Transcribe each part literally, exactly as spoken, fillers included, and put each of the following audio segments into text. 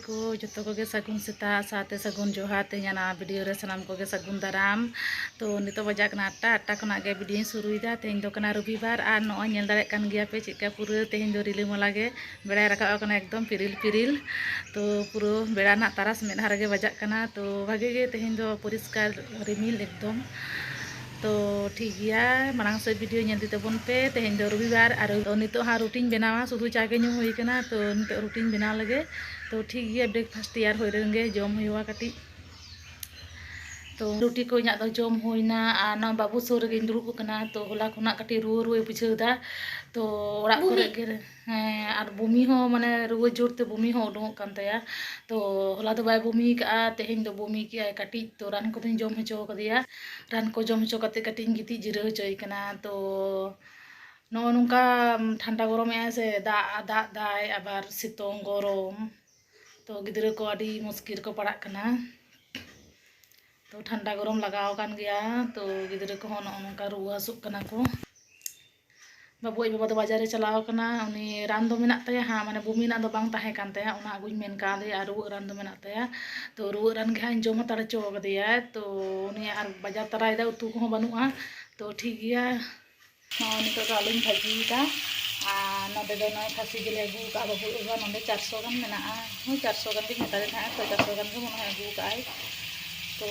ᱠᱚ ᱡᱚᱛᱚ ᱠᱚᱜᱮ ᱥᱟᱹᱜᱩᱱ ᱥᱮᱛᱟᱜ ᱥᱟᱶᱛᱮ ᱥᱟᱹᱜᱩᱱ ᱡᱚᱦᱟᱨ᱾ ᱛᱮᱦᱮᱧ ᱱᱟᱣᱟ ᱵᱷᱤᱰᱤᱭᱳ ᱨᱮ ᱥᱟᱱᱟᱢ ᱠᱚᱜᱮ ᱥᱟᱹᱜᱩᱱ ᱫᱟᱨᱟᱢ᱾ ᱛᱚ ᱱᱤᱛᱚᱜ ᱵᱟᱡᱟᱜ ᱠᱟᱱᱟ ᱟᱴᱴᱟ, ᱟᱴᱴᱟ ᱠᱷᱚᱱᱟᱜ ᱜᱮ ᱵᱷᱤᱰᱤᱭᱳᱧ ᱥᱩᱨᱩᱭᱮᱫᱟ᱾ ᱛᱮᱦᱮᱧ ᱫᱚ ᱠᱟᱱᱟ ᱨᱚᱵᱤᱵᱟᱨ ᱟᱨ ᱱᱚᱜᱼᱚᱭ ᱧᱮᱞ ᱫᱟᱲᱮᱭᱟᱜ ᱠᱟᱱ ᱜᱮᱭᱟ ᱯᱮ ᱪᱮᱫᱠᱟ ᱯᱩᱨᱟᱹ ᱛᱮᱦᱮᱧ ᱫᱚ ᱨᱤᱞᱟᱹᱢᱟᱞᱟ ᱜᱮ ᱵᱮᱲᱟᱭ ᱨᱟᱠᱟᱵ ᱟᱠᱟᱱᱟ, ᱮᱠᱫᱚᱢ ᱯᱤᱨᱤᱞ ᱯᱤᱨᱤᱞ᱾ ᱛᱚ ᱯᱩᱨᱟᱹ ᱵᱮᱲᱟ ᱨᱮᱱᱟᱜ ᱛᱟᱨᱟᱥ ᱢᱮᱫᱦᱟ ᱨᱮᱜᱮ ᱵᱟᱡᱟᱜ ᱠᱟᱱᱟ᱾ ᱛᱚ ᱵᱷᱟᱜᱮ ᱜᱮ ᱛᱮᱦᱮᱧ ᱫᱚ ᱯᱚᱨᱤᱥᱠᱟᱨ ᱨᱤᱢᱤᱞ ᱮᱠᱫᱚᱢ᱾ ᱛᱚ ᱴᱷᱤᱠ ᱜᱮᱭᱟ, ᱢᱟᱲᱟᱝ ᱥᱮᱫ ᱵᱷᱤᱰᱤᱭᱳ ᱧᱮᱞ ᱤᱫᱤ ᱛᱟᱵᱚᱱ ᱯᱮ᱾ ᱛᱮᱦᱮᱧ ᱫᱚ ᱨᱚᱵᱤᱵᱟᱨ ᱟᱨ ᱱᱤᱛᱚᱜ ᱦᱟᱸᱜ ᱨᱩᱴᱤᱧ ᱵᱮᱱᱟᱣᱟ, ᱥᱩᱫᱷᱩ ᱪᱟ ᱜᱮ ᱧᱩ ᱦᱩᱭ ᱠᱟᱱᱟ᱾ ᱛᱚ ᱱᱤᱛᱚᱜ ᱨᱩᱴᱤᱧ ᱵᱮᱱᱟᱣ ᱞᱮᱜᱮ᱾ ᱛᱚ ᱴᱷᱤᱠ ᱜᱮᱭᱟ, ᱵᱨᱮᱠᱯᱷᱟᱥᱴ ᱛᱮᱭᱟᱨ ᱦᱩᱭ ᱞᱮᱱ ᱜᱮ, ᱡᱚᱢ ᱦᱩᱭᱩᱜᱼᱟ ᱠᱟᱹᱴᱤᱡ᱾ ᱛᱚ ᱨᱩᱴᱤ ᱠᱚ ᱤᱧᱟᱹᱜ ᱫᱚ ᱡᱚᱢ ᱦᱩᱭᱱᱟ ᱟᱨ ᱱᱚᱣᱟ ᱵᱟᱹᱵᱩ ᱥᱩᱨ ᱨᱮᱜᱮᱧ ᱫᱩᱲᱩᱵ ᱟᱠᱟᱱᱟ᱾ ᱛᱚ ᱦᱚᱞᱟ ᱠᱷᱚᱱᱟᱜ ᱠᱟᱹᱴᱤᱡ ᱨᱩᱣᱟᱹ ᱨᱩᱣᱟᱹᱭ ᱵᱩᱡᱷᱟᱹᱣ ᱮᱫᱟ᱾ ᱛᱚ ᱚᱲᱟᱜ ᱵᱩᱢᱤ? ᱠᱚᱨᱮ ᱜᱮ, ᱦᱮᱸ, ᱟᱨ ᱵᱩᱢᱤ ᱦᱚᱸ, ᱢᱟᱱᱮ ᱨᱩᱣᱟᱹ ᱡᱳᱨ ᱛᱮ ᱵᱩᱢᱤ ᱦᱚᱸ ᱩᱰᱩᱝᱚᱜ ᱠᱟᱱ ᱛᱟᱭᱟ᱾ ᱛᱚ ᱦᱚᱞᱟ ᱫᱚ ᱵᱟᱭ ᱵᱩᱢᱤ ᱠᱟᱜᱼᱟ, ᱛᱮᱦᱮᱧ ᱫᱚ ᱵᱩᱢᱤ ᱠᱮᱜᱼᱟᱭ ᱠᱟᱹᱴᱤᱡ᱾ ᱛᱚ ᱨᱟᱱ ᱠᱚᱫᱚᱧ ᱡᱚᱢ ᱦᱚᱪᱚ ᱠᱟᱫᱮᱭᱟ᱾ ᱨᱟᱱ ᱠᱚ ᱡᱚᱢ ᱦᱚᱪᱚ ᱠᱟᱛᱮ ᱠᱟᱹᱴᱤᱡ ᱤᱧ ᱜᱤᱛᱤᱡ ᱡᱤᱨᱟᱹᱣ ᱦᱚᱪᱚᱭᱮ ᱠᱟᱱᱟ᱾ ᱛᱚ ᱱᱚᱜᱼᱚ ᱱᱚᱝᱠᱟ ᱴᱷᱟᱱᱰᱟ ᱜᱚᱨᱚᱢᱮᱜᱼᱟᱭ ᱥᱮ, ᱫᱟᱜ, ᱫᱟᱜ ᱫᱟᱭ, ᱟᱵᱟᱨ ᱥᱤᱛᱩᱝ ᱜᱚᱨᱚᱢ᱾ ᱛᱚ ᱜᱤᱫᱽᱨᱟᱹ ᱠᱚ ᱟᱹᱰᱤ ᱢᱩᱥᱠᱤᱞ ᱨᱮᱠᱚ ᱯᱟᱲᱟᱜ ᱠᱟᱱᱟ᱾ ᱛᱚ ᱴᱷᱟᱱᱰᱟ ᱜᱚᱨᱚᱢ ᱞᱟᱜᱟᱣ ᱟᱠᱟᱱ ᱜᱮᱭᱟ᱾ ᱛᱚ ᱜᱤᱫᱽᱨᱟᱹ ᱠᱚᱦᱚᱸ ᱱᱚᱜᱼᱚ ᱱᱚᱝᱠᱟ ᱨᱩᱣᱟᱹ ᱦᱟᱹᱥᱩᱜ ᱠᱟᱱᱟ ᱠᱚ᱾ ᱵᱟᱹᱵᱩ ᱟᱡ ᱵᱟᱵᱟ ᱫᱚ ᱵᱟᱡᱟᱨᱮ ᱪᱟᱞᱟᱣ ᱟᱠᱟᱱᱟ᱾ ᱩᱱᱤ ᱨᱟᱱ ᱫᱚ ᱢᱮᱱᱟᱜ ᱛᱟᱭᱟ ᱦᱟᱸᱜ, ᱢᱟᱱᱮ ᱵᱩᱢᱤ ᱨᱮᱱᱟᱜ ᱫᱚ ᱵᱟᱝ ᱛᱟᱦᱮᱸ ᱠᱟᱱ ᱛᱟᱭᱟ, ᱚᱱᱟ ᱟᱹᱜᱩᱧ ᱢᱮᱱ ᱠᱟᱣᱫᱮᱭᱟ, ᱟᱨ ᱨᱩᱣᱟᱹᱜ ᱨᱟᱱ ᱫᱚ ᱢᱮᱱᱟᱜ ᱛᱟᱭᱟ᱾ ᱛᱚ ᱨᱩᱣᱟᱹᱜ ᱨᱟᱱ ᱜᱮ ᱦᱟᱸᱜ ᱤᱧ ᱡᱚᱢ ᱦᱟᱛᱟᱲ ᱦᱚᱪᱚ ᱠᱟᱫᱮᱭᱟ᱾ ᱛᱚ ᱩᱱᱤ ᱟᱨ ᱵᱟᱡᱟᱨ ᱛᱟᱨᱟᱭᱮᱫᱟ, ᱩᱛᱩ ᱠᱚᱦᱚᱸ ᱵᱟᱹᱱᱩᱜᱼᱟ᱾ ᱛᱚ ᱴᱷᱤᱠ ᱜᱮᱭᱟ, ᱱᱚᱜᱼᱚᱭ ᱱᱤᱛᱚᱜ ᱫᱚ ᱟᱹᱞᱩᱧ ᱵᱷᱟᱹᱡᱤᱭᱮᱫᱟ᱾ ᱟᱨ ᱱᱚᱰᱮ ᱫᱚ ᱱᱚᱜᱼᱚᱭ ᱠᱷᱟᱹᱥᱤ ᱡᱤᱞ ᱟᱹᱜᱩ ᱠᱟᱜᱼᱟ ᱵᱟᱹᱵᱩ ᱟᱭᱳ, ᱱᱚᱰᱮ ᱪᱟᱨᱥᱚ ᱜᱟᱱ ᱢᱮᱱᱟᱜᱼᱟ᱾ ᱦᱳᱭ, ᱪᱟᱨᱥᱚ ᱜᱟᱱ ᱜᱮ ᱢᱮᱛᱟᱫᱮ ᱛᱟᱦᱮᱸᱫ, ᱛᱚ ᱪᱟᱨᱥᱚ ᱜᱟᱱ ᱜᱮ ᱢᱚᱱᱮ ᱦᱚᱭ ᱟᱹᱜᱩ ᱠᱟᱜᱼᱟᱭ᱾ ᱛᱚ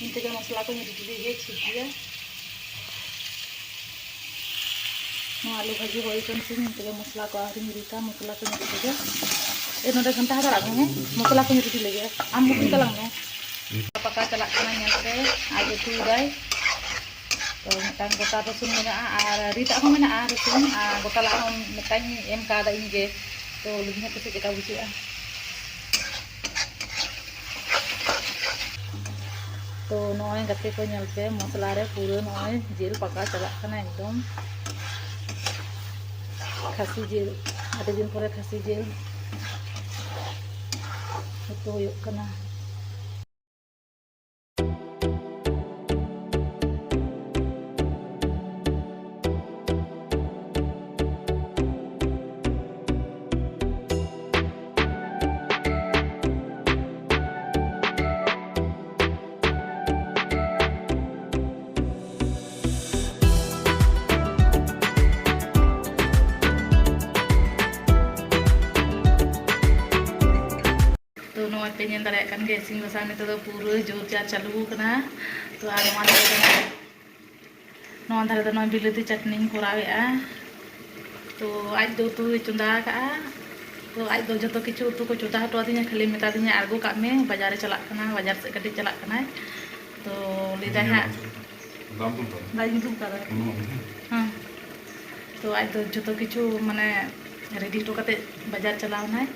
ᱤᱧ ᱛᱮᱜᱮ ᱢᱚᱥᱞᱟ ᱠᱚᱧ ᱨᱮᱰᱤ ᱞᱮᱜᱮ, ᱴᱷᱤᱠ ᱜᱮᱭᱟ᱾ ᱱᱚᱣᱟ ᱟᱹᱞᱩ ᱵᱷᱟᱹᱡᱤ ᱦᱩᱭ ᱦᱚᱪᱚᱱ ᱥᱮ, ᱤᱧ ᱛᱮᱜᱮ ᱢᱚᱥᱞᱟ ᱠᱚ ᱟᱹᱣᱨᱤᱧ ᱨᱤᱫᱟ, ᱢᱚᱥᱞᱟ ᱠᱚᱧ ᱨᱤᱫ ᱞᱮᱜᱮ᱾ ᱮ, ᱱᱚᱰᱮ ᱜᱷᱟᱱᱴᱟ ᱦᱟᱛᱟᱲᱟᱜ ᱢᱮ, ᱦᱮᱸ? ᱢᱚᱥᱞᱟ ᱠᱚᱧ ᱨᱤᱫ ᱞᱮᱜᱮ, ᱟᱢ ᱜᱩᱯᱤ ᱛᱟᱞᱟᱝ ᱢᱮ᱾ ᱯᱟᱠᱟ ᱪᱟᱞᱟᱜ ᱠᱟᱱᱟ ᱧᱮᱞ ᱯᱮ, ᱟᱡ ᱩᱛᱩᱭᱮᱫᱟᱭ᱾ ᱛᱚ ᱢᱤᱫᱴᱟᱝ ᱜᱚᱴᱟ ᱨᱚᱥᱩᱱ ᱢᱮᱱᱟᱜᱼᱟ ᱟᱨ ᱨᱤᱫᱟᱜ ᱦᱚᱸ ᱢᱮᱱᱟᱜᱼᱟ ᱨᱚᱥᱩᱱ, ᱟᱨ ᱜᱚᱴᱟ ᱞᱟᱜ ᱦᱚᱸ ᱢᱤᱫᱴᱟᱝ ᱮᱢ ᱠᱟᱣᱫᱟ ᱤᱧ ᱜᱮ᱾ ᱛᱚ ᱞᱟᱹᱭ ᱢᱮ ᱯᱟᱥᱮ ᱪᱮᱫᱠᱟ ᱵᱩᱡᱷᱟᱹᱜᱼᱟ᱾ ᱛᱚ ᱱᱚᱜᱼᱚᱭ ᱜᱟᱛᱮ ᱠᱚ ᱧᱮᱞ ᱯᱮ, ᱢᱚᱥᱞᱟ ᱨᱮ ᱯᱩᱨᱟᱹ ᱱᱚᱜᱼᱚᱭ ᱡᱤᱞ ᱯᱟᱠᱟ ᱪᱟᱞᱟᱜ ᱠᱟᱱᱟ ᱮᱠᱫᱚᱢ᱾ ᱠᱷᱟᱹᱥᱤ ᱡᱤᱞ, ᱟᱹᱰᱤ ᱫᱤᱱ ᱯᱚᱨᱮ ᱠᱷᱟᱹᱥᱤ ᱡᱤᱞ ᱩᱛᱩ ᱦᱩᱭᱩᱜ ᱠᱟᱱᱟ᱾ ᱢᱮᱱ ᱫᱟᱲᱮᱭᱟᱜ ᱠᱟᱱ ᱜᱮ, ᱤᱥᱤᱱ ᱵᱟᱥᱟᱝ ᱱᱤᱛᱚᱜ ᱫᱚ ᱯᱩᱨᱟᱹ ᱡᱳᱨ ᱡᱟᱨ ᱪᱟᱹᱞᱩ ᱟᱠᱟᱱᱟ᱾ ᱛᱚ ᱟᱨ ᱱᱚᱣᱟ ᱫᱷᱟᱨᱮ ᱫᱚ, ᱱᱚᱣᱟ ᱫᱷᱟᱨᱮ ᱫᱚ ᱱᱚᱣᱟ ᱵᱤᱞᱟᱹᱛᱤ ᱪᱟᱴᱱᱤᱧ ᱠᱚᱨᱟᱣᱮᱫᱼᱟ᱾ ᱛᱚ ᱟᱡ ᱫᱚ ᱩᱛᱩᱭ ᱪᱚᱸᱫᱟ ᱟᱠᱟᱫᱼᱟ᱾ ᱛᱚ ᱟᱡ ᱫᱚ ᱡᱚᱛᱚ ᱠᱤᱪᱷᱩ ᱩᱛᱩ ᱠᱚ ᱪᱚᱸᱫᱟ ᱦᱚᱴᱚ ᱟᱹᱫᱤᱧᱟ, ᱠᱷᱟᱹᱞᱤ ᱢᱮᱛᱟ ᱫᱤᱧᱟ, "ᱟᱬᱜᱚ ᱠᱟᱜ ᱢᱮ, ᱵᱟᱡᱟᱨ ᱮ ᱪᱟᱞᱟᱜ ᱠᱟᱱᱟ, ᱵᱟᱡᱟᱨ ᱥᱮᱫ ᱠᱟᱹᱴᱤᱡ ᱪᱟᱞᱟᱜ ᱠᱟᱱᱟᱭ᱾" ᱛᱚ ᱞᱟᱹᱭ ᱫᱟᱭ ᱦᱟᱸᱜ, ᱵᱟᱭ ᱩᱫᱩᱜ ᱠᱟᱫᱟ᱾ ᱦᱮᱸ᱾ ᱛᱚ ᱟᱡ ᱫᱚ ᱡᱚᱛᱚ ᱠᱤᱪᱷᱩ ᱢᱟᱱᱮ ᱨᱮᱰᱤ ᱦᱚᱴᱚ ᱠᱟᱛᱮ ᱵᱟᱡᱟᱨ ᱪᱟᱞᱟᱣ ᱮᱱᱟᱭ᱾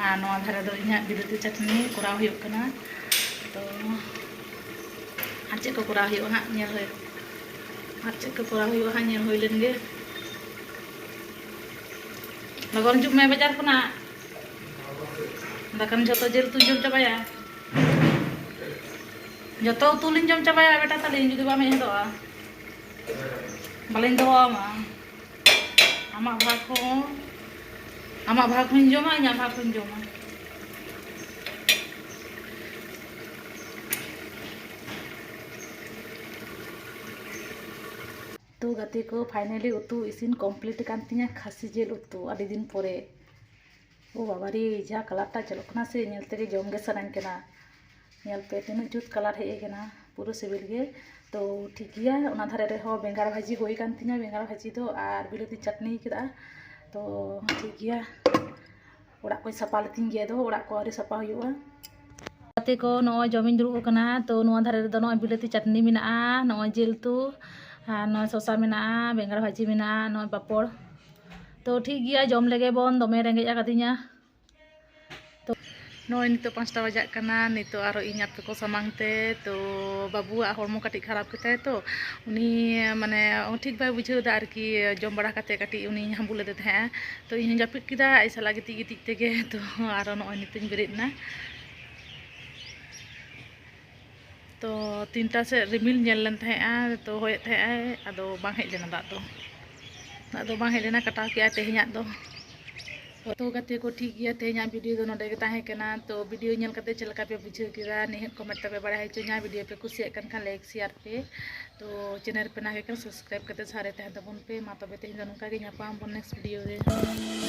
ᱟᱨ ᱱᱚᱣᱟ ᱫᱷᱟᱨᱮ ᱫᱚ ᱤᱧᱟᱹᱜ ᱵᱤᱞᱟᱹᱛᱤ ᱪᱟᱴᱱᱤ ᱠᱚᱨᱟᱣ ᱦᱩᱭᱩᱜ ᱠᱟᱱᱟ᱾ ᱛᱚ ᱟᱨ ᱪᱮᱫ ᱠᱚ ᱠᱚᱨᱟᱣ ᱦᱩᱭᱩᱜᱼᱟ ᱦᱟᱸᱜ ᱧᱮᱞ ᱦᱩᱭᱩᱜᱼᱟ᱾ ᱟᱨ ᱪᱮᱫ ᱠᱚ ᱠᱚᱨᱟᱣ ᱦᱩᱭᱩᱜᱼᱟ ᱦᱟᱸᱜ ᱧᱮᱞ ᱦᱩᱭ ᱞᱮᱱ ᱜᱮ᱾ ᱞᱚᱜᱚᱱ ᱦᱤᱡᱩᱜ ᱢᱮ ᱵᱟᱡᱟᱨ ᱠᱷᱚᱱᱟᱜ᱾ ᱫᱟᱠᱟᱢ ᱡᱚᱛᱚ ᱡᱤᱞ ᱩᱛᱩᱧ ᱡᱚᱢ ᱪᱟᱵᱟᱭᱟ᱾ ᱡᱚᱛᱚ ᱩᱛᱩ ᱞᱤᱧ ᱡᱚᱢ ᱪᱟᱵᱟᱭᱟ ᱵᱮᱴᱟ ᱛᱟᱹᱞᱤᱧ, ᱡᱩᱫᱤ ᱵᱟᱢ ᱦᱮᱡ ᱦᱚᱫᱚᱜᱼᱟ᱾ ᱵᱟᱞᱤᱧ ᱫᱚᱦᱚ ᱟᱢᱟ᱾ ᱟᱢᱟᱜ ᱵᱷᱟᱜᱽ ᱦᱚᱸ, ᱟᱢᱟᱜ ᱵᱷᱟᱜᱽ ᱦᱚᱸᱧ ᱡᱚᱢᱟ, ᱤᱧᱟᱹᱜ ᱵᱷᱟᱜᱽ ᱦᱚᱸᱧ ᱡᱚᱢᱟ᱾ ᱛᱚ ᱜᱟᱛᱮ ᱠᱚ, finally ᱩᱛᱩ ᱤᱥᱤᱱ complete ᱟᱠᱟᱱ ᱛᱤᱧᱟ, ᱠᱷᱟᱹᱥᱤ ᱡᱤᱞ ᱩᱛᱩ ᱟᱹᱰᱤ ᱫᱤᱱ ᱯᱚᱨᱮ᱾ ᱳ ᱵᱟᱵᱟ ᱨᱮ, ᱡᱟ colour ᱴᱟ ᱧᱮᱞᱚᱜ ᱠᱟᱱᱟ ᱥᱮ, ᱧᱮᱞ ᱛᱮᱜᱮ ᱡᱚᱢ ᱜᱮ ᱥᱟᱱᱟᱧ ᱠᱟᱱᱟ᱾ ᱧᱮᱞ ᱯᱮ ᱛᱤᱱᱟᱹᱜ ᱡᱩᱛ colour ᱦᱮᱡ ᱟᱠᱟᱱᱟ, ᱯᱩᱨᱟᱹ ᱥᱤᱵᱤᱞ ᱜᱮ᱾ ᱛᱚ ᱴᱷᱤᱠ ᱜᱮᱭᱟ, ᱚᱱᱟ ᱫᱷᱟᱨᱮ ᱨᱮᱦᱚᱸ ᱵᱮᱸᱜᱟᱲ ᱵᱷᱟᱹᱡᱤ ᱦᱩᱭ ᱟᱠᱟᱱ ᱛᱤᱧᱟ, ᱵᱮᱸᱜᱟᱲ ᱵᱷᱟᱹᱡᱤ ᱫᱚ ᱟᱨ ᱵᱤᱞᱟᱹᱛᱤ ᱪᱟᱴᱱᱤ ᱠᱮᱫᱟ᱾ ᱛᱚ ᱴᱷᱤᱠ ᱜᱮᱭᱟ, ᱚᱲᱟᱜ ᱠᱚᱧ ᱥᱟᱯᱷᱟ ᱞᱮᱛᱤᱧ ᱜᱮ, ᱟᱫᱚ ᱚᱲᱟᱜ ᱠᱚ ᱟᱹᱣᱨᱤ ᱥᱟᱯᱷᱟ ᱦᱩᱭᱩᱜᱼᱟ᱾ ᱜᱟᱛᱮ ᱠᱚ, ᱱᱚᱜᱼᱚᱭ ᱡᱚᱢᱤᱧ ᱫᱩᱲᱩᱵ ᱟᱠᱟᱱᱟ᱾ ᱛᱚ ᱱᱚᱣᱟ ᱫᱷᱟᱨᱮ ᱨᱮᱫᱚ ᱱᱚᱜᱼᱚᱭ ᱵᱤᱞᱟᱹᱛᱤ ᱪᱟᱴᱱᱤ ᱢᱮᱱᱟᱜᱼᱟ, ᱱᱚᱜᱼᱚᱭ ᱡᱤᱞ ᱩᱛᱩ, ᱟᱨ ᱱᱚᱜᱼᱚᱭ ᱥᱚᱥᱟ ᱢᱮᱱᱟᱜᱼᱟ, ᱵᱮᱸᱜᱟᱲ ᱵᱷᱟᱹᱡᱤ ᱢᱮᱱᱟᱜᱼᱟ, ᱱᱚᱜᱼᱚᱭ ᱯᱟᱯᱚᱲ᱾ ᱛᱚ ᱴᱷᱤᱠ ᱜᱮᱭᱟ, ᱡᱚᱢ ᱞᱮᱜᱮ ᱵᱚᱱ, ᱫᱚᱢᱮ ᱨᱮᱸᱜᱮᱡ ᱟᱠᱟᱫᱤᱧᱟ᱾ ᱛᱚ ᱱᱚᱜᱼᱚᱭ ᱱᱤᱛᱚᱜ ᱯᱟᱸᱪᱴᱟ ᱵᱟᱡᱟᱜ ᱠᱟᱱᱟ᱾ ᱱᱤᱛᱚᱜ ᱟᱨᱚ ᱤᱧ ᱟᱯᱮ ᱠᱚ ᱥᱟᱢᱟᱝ ᱛᱮ, ᱛᱚ ᱵᱟᱹᱵᱩᱣᱟᱜ ᱦᱚᱲᱢᱚ ᱠᱟᱹᱴᱤᱡ ᱠᱷᱟᱨᱟᱯ ᱜᱮᱛᱟᱭ ᱛᱚ, ᱩᱱᱤ ᱢᱟᱱᱮ ᱴᱷᱤᱠ ᱵᱟᱭ ᱵᱩᱡᱷᱟᱹᱣ ᱮᱫᱟ ᱟᱨᱠᱤ᱾ ᱡᱚᱢ ᱵᱟᱲᱟ ᱠᱟᱛᱮ ᱠᱟᱹᱴᱤᱡ ᱩᱱᱤᱧ ᱦᱟᱹᱵᱩ ᱞᱮᱫᱮ ᱛᱟᱦᱮᱸᱜᱼᱟ, ᱛᱚ ᱤᱧ ᱦᱚᱸᱧ ᱡᱟᱹᱯᱤᱫ ᱠᱮᱫᱟ ᱟᱡ ᱥᱟᱞᱟᱜ ᱜᱤᱛᱤᱡ ᱜᱤᱛᱤᱡ ᱛᱮᱜᱮ᱾ ᱛᱚ ᱟᱨᱚ ᱱᱚᱜᱼᱚᱭ ᱱᱤᱛᱚᱜ ᱤᱧ ᱵᱮᱨᱮᱫ ᱮᱱᱟ᱾ ᱛᱚ ᱛᱤᱱᱴᱟ ᱥᱮᱫ ᱨᱤᱢᱤᱞ ᱧᱮᱞ ᱞᱮᱱ ᱛᱟᱦᱮᱸᱜᱼᱟ, ᱛᱚ ᱦᱚᱭᱮᱫ ᱛᱟᱦᱮᱸᱜᱼᱟᱭ, ᱟᱫᱚ ᱵᱟᱝ ᱦᱮᱡ ᱞᱮᱱᱟ ᱫᱟᱜ ᱫᱚ᱾ ᱫᱟᱜ ᱫᱚ ᱵᱟᱝ ᱦᱮᱡ ᱞᱮᱱᱟ, ᱠᱟᱴᱟᱣ ᱠᱮᱜᱼᱟᱭ ᱛᱮᱦᱮᱧᱟᱜ ᱫᱚ᱾ ᱛᱚ ᱜᱟᱛᱮ ᱠᱚ, ᱴᱷᱤᱠ ᱜᱮᱭᱟ, ᱛᱮᱦᱮᱧᱟᱜ video ᱫᱚ ᱱᱚᱰᱮ ᱜᱮ ᱛᱟᱦᱮᱸ ᱠᱟᱱᱟ᱾ ᱛᱚ video ᱧᱮᱞ ᱠᱟᱛᱮ ᱪᱮᱫ ᱞᱮᱠᱟ ᱯᱮ ᱵᱩᱡᱷᱟᱹᱣ ᱠᱮᱫᱟ, ᱱᱤᱦᱟᱹᱛ comment ᱛᱟᱯᱮ ᱵᱟᱲᱟᱭ ᱦᱚᱪᱚᱧᱟ᱾ Video ᱯᱮ ᱠᱩᱥᱤᱭᱟᱜ ᱠᱟᱱ ᱠᱷᱟᱱ like share ᱯᱮ᱾ ᱛᱚ channel ᱯᱮ ᱱᱟᱣᱟ ᱜᱮ ᱠᱷᱟᱱ subscribe ᱠᱟᱛᱮ ᱥᱟᱨᱮ ᱛᱟᱦᱮᱱ ᱛᱟᱵᱚᱱ ᱯᱮ᱾ ᱢᱟ ᱛᱚᱵᱮ ᱛᱮᱦᱮᱧ ᱫᱚ ᱱᱚᱝᱠᱟ ᱜᱮ, ᱧᱟᱯᱟᱢ ᱟᱵᱚᱱ next video ᱨᱮ᱾